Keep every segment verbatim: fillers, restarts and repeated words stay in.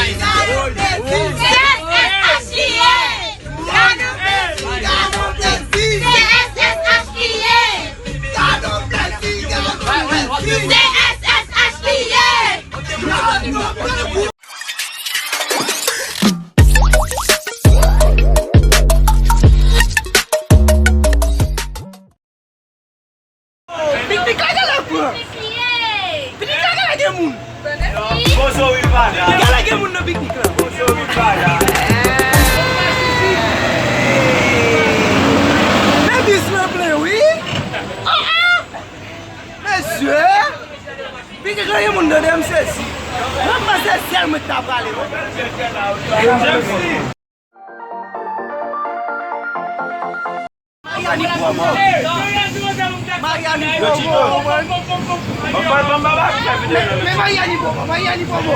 C S S H I A! Gade yon plezi, gade yon plezi! C S S H I A! Gade yon plezi, gade yon plezi! C S S H I A! Piknik la genlè pran. Piknik la genlè gen moun. Pozo wi pala. Genlè gen moun nan piknik la. Pozo wi pala. Men bis lan plen wi. Oh, oh. Mesye. Piknik la gen moun nan, m sezi. Mwen panse sèl mwen ki ta prale wi. Mariani Promo. Mariani Promo. Men, men Mariani Promo, Mariani Promo.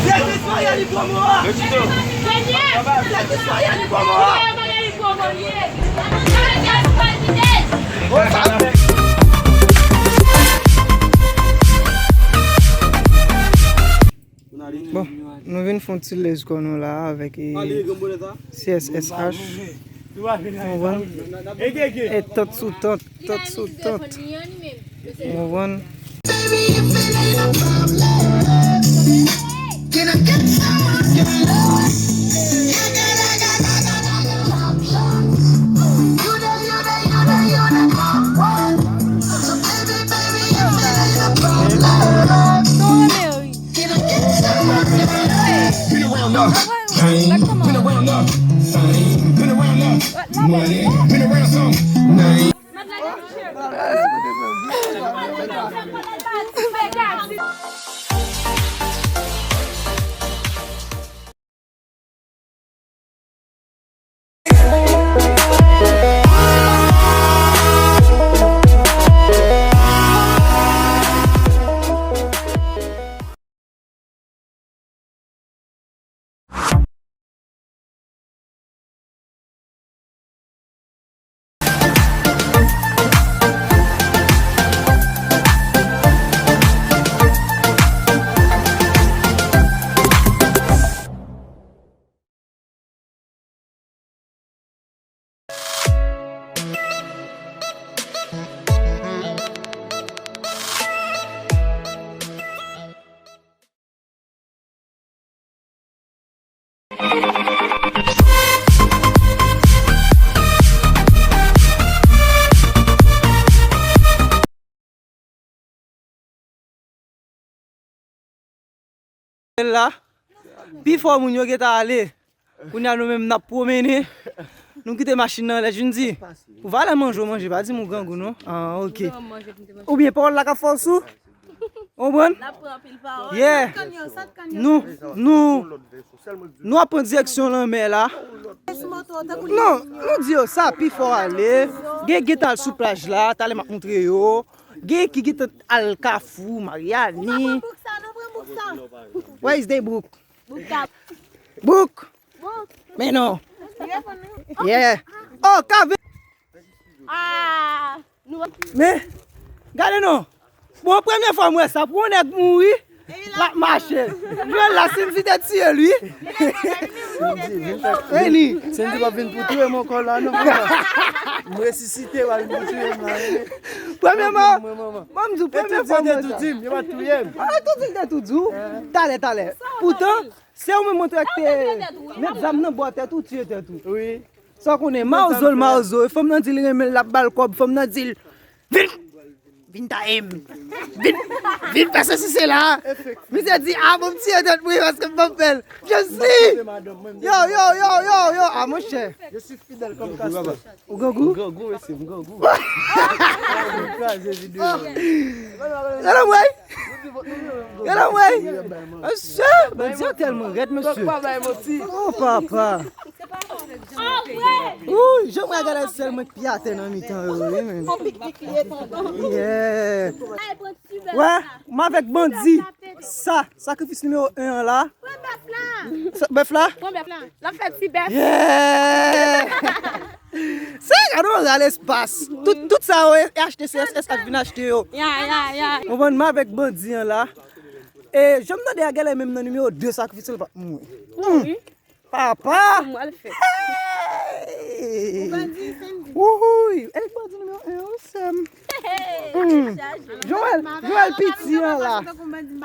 Direktris Mariani Promo a. Direktris Mariani Promo a. Bon, nou vin fè yon ti lez kò nou la avèk, eh, C S S H. Ou konprann? E tant sou tant, tant sou tant. Ou konprann? Been around the fame, been around the fame, been around the money, been around some name. La, pifò moun yo gentan ale. Kounye a nou menm n ap pwomennen. Nou kite machin nan anlè, Jundi. Pou valè manje w manje, pa di m ou grangou non. Ah, ok. Oubyen pawòl la k ap fè w sou? Ou konprann? Yeah. Nou, nou, nou ap pran direksyon lanmè la. Non, nou di yo sa pifò ale. Gen, gen t al sou plaj la, talè m ap montre yo. Gen ki gentan al Kafou, Mariani. Where is the book? Book. Men non. Yeah. Oh, Kave. Ah, nou. Men, gade non. Bon, premye fwa m wè sa, pou yon nèg mouri, l ap mache. Jwèl la, Cindy te tiye l, wi. Cindy, Cindy pa vin pou touye m ankò la, non, papa. M resisite, pa vin pou touye m la, wi. Premyèman, ban m di w, premye fwa m wè sa. Yo pa touye m. Ah, tout di l te tou di w. Talè, talè. Poutan, se ou menm mwen te met zam nan bò tèt ou, tiye tèt ou. Wi. Sa w konnen, mawozo l mawozo, e fanm nan di l renmen l, l ap ba l kòb, fanm nan di l, vin, vin taye m, vin, vin fè sesi sela. Misye di, a, bon, m tiye tèt mwen, paske m p ap fè l. Je suis, yo, yo, yo, yo, yo, a, monchè. Je suis fidèle comme Castor. Ou grangou? M grangou, mesye, m grangou. M kraze videyo. Gade anmwey! Gade anmwey! Mesye, bandi an tèlman rèd, mesye. Oh, papa. Ooh, jan mwen gade sèl mwen k pi atè nan mitan yo, wi, men. Yeah. Wè, m avèk bandi. Sa, sakrifis nimewo en an la. Pran bèf la. Sa, bèf la? Pran bèf la. L ap fè ti bèf. Yeah! Se gade yon ral espas. Tout, tout sa yo e achte, se S S H vin achte yo. Ya, ya, ya. Konprann, m avèk bandi an la. E, jan m tande a, genlè menm nan nimewo de sakrifisyèl pa mouri. Mouri. Papa! Ou mal fè. Hey! Ou bandi, Sandy. Wouhouy! E bandi nimewo en, wi, sè m. Hmm. Joël, Joël piti an la.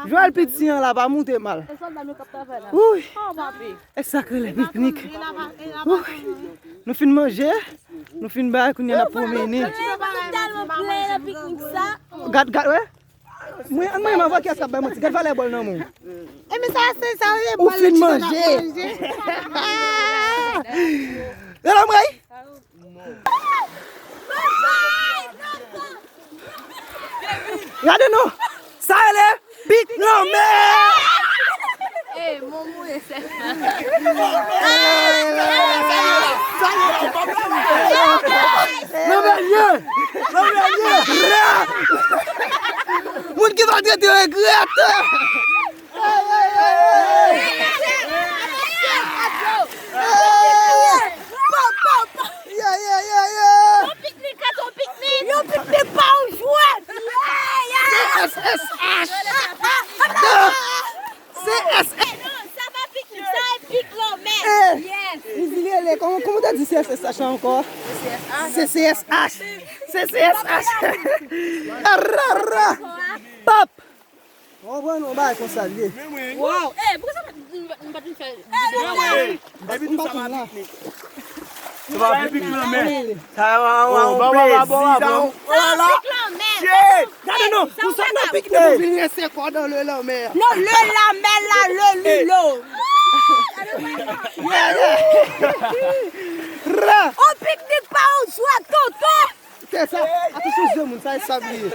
Joël piti an la, pa moute mal. E sòlda nou k ap travay la. Wouy! Oh, papi. E sa k rele piknik. Wouy! Nou fin manje, nou fin bay, kounye a n ap pwomene. Tèlman plen nan piknik sa. Gad, gad, wè. Mwen, an mwen, mwen, kiyès k ap bay manti? Gad valè bòl nan men w. E men sa, se sa, ou ye. Ou bòl fin manje. Rele mwen. Gade non. Sa rele pik lanmè. Ey, mon mouye sè. Lanmè lye! Lanmè lye! Moun ki va trete regrèt! Ay, ay, ay, ay! Pop, pop! Yeah, yeah, yeah, yeah! Yon piknik, kat yon piknik! Yon piknik pa yon jwèt! Yeah, yeah! C S S H! C S S H! Eh, non, sa pa piknik, sa e pik lanmè! Eh! Yes! Izi rele, kòman, kòman w te di C S S H la ankò? C C S H! C C S H! Ra, ra! Pop! Ou konprann, yon bagay konsa l ye. Wow! Eh, poukisa m pa t vin fè videyo la? Epi tou sa pa piknik. Sa pa piknik. Sa pa piknik lanmè. Sa va, va, va, va. Sa pik lanmè. Shit! Gade non, nou sot nan piknik, nou vin rense kò dans le lanmè. Non, le lanmè la, le lilo. Yeah, yeah. Ra. On piknik pa on jwèt, tonton. Se sa, atansyon, je moun, sa e sab li ye.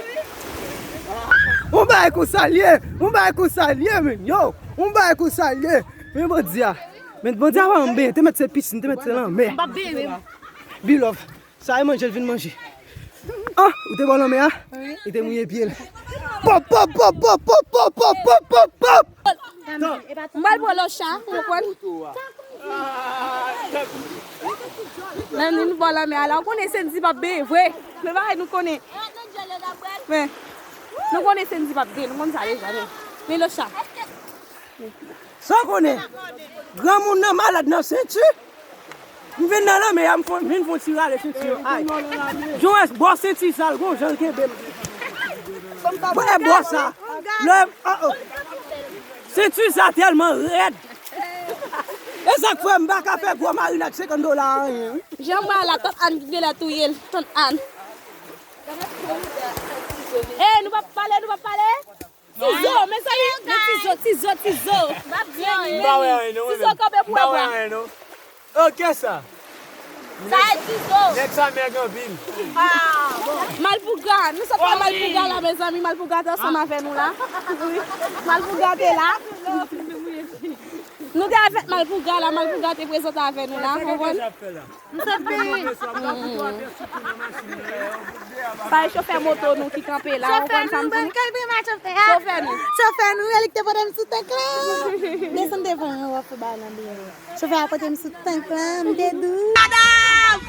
On bagay konsa l ye, on bagay konsa l ye, men, yo, on bagay konsa l ye. Men bandi a, men bandi a pa anben, te mèt se pisin, te mèt se lanmè. M p ap benyen menm. Bilòf, sa e manje l vin manje. Ah, ou te bò lanmè a? Wi. Li te mouye pye l. Pop, pop, pop. M pral pran lòt cha, ou konprann? Nan nou bò lanmè a la, ou konnen Sandy p ap benyen vre. Men bagay nou konnen. Men, nou konnen Sandy p ap benyen, nou konn sa deja, men. Men lòt cha. Sa w konnen, granmoun nan malad nan senti. M vin nan lanmè a, m fon, vin fon ti rale senti yo. Ay. Jones, bò senti sa, l gon jan l kenbe m. Bò, e bò sa. Lè, oh, oh. Senti sa tèlman rèd. E sa k fè m pa ka fè gwo marinad senkant dola a anyen, wi. Jan m wè a la, tant Ann ki genlè touye l, tant Ann. Eh, nou p ap pale, nou p ap pale? Tizo, mezanmi, men Tizo, Tizo, Tizo. M pa wè anyen non, mwen menm. Tizo kanpe pou wè bwa. M pa wè anyen non. Oh, kiyès sa? Sa e Tizo. Nèg sa mèg anpil. Ah, bon. Malpougra, nou sot wè Malpougra la, mezanmi, Malpougra te ansanm avè nou la. Wi, Malpougra te la. Nou te avèk Malpougra la, Malpougra te prezante avè nou la, konprann? M sot benyen. Sa e chofè moto nou ki kanpe la, ou konprann sa m di nou? Chofè nou, ban kèl bri ma chofè a. Chofè nou. Chofè nou, e li ki te pote m sou tank lan. Desann devan an, w ap fè bagay lan byen. Chofè a pote m sou tank lan, m te dous. Madanm!